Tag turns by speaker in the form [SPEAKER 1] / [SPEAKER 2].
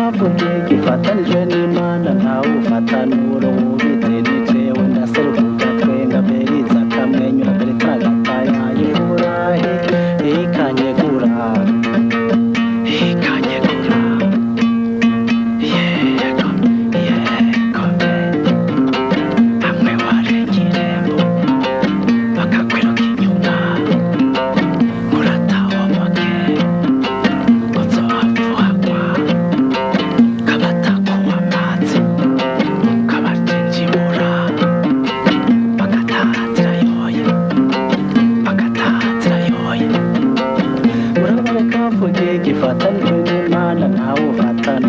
[SPEAKER 1] Urabareka bavuge gifatanijwe n'Imana, ntawe ufatana uwubitse ni jewe. Ndaseruka twenga beriza akamwenyura beritara gataya imvura ikanyegura ikanyegura yego yego hamwe warenga irembo bakakwiruka inyuma uratahomoke uzohapfuhagwa kabatakuwa amazi kabajinjibura bakatatira yoye bakatatira yoye. Urabareka bavuge gifatanijwe n'Imana, ntawe ufatana.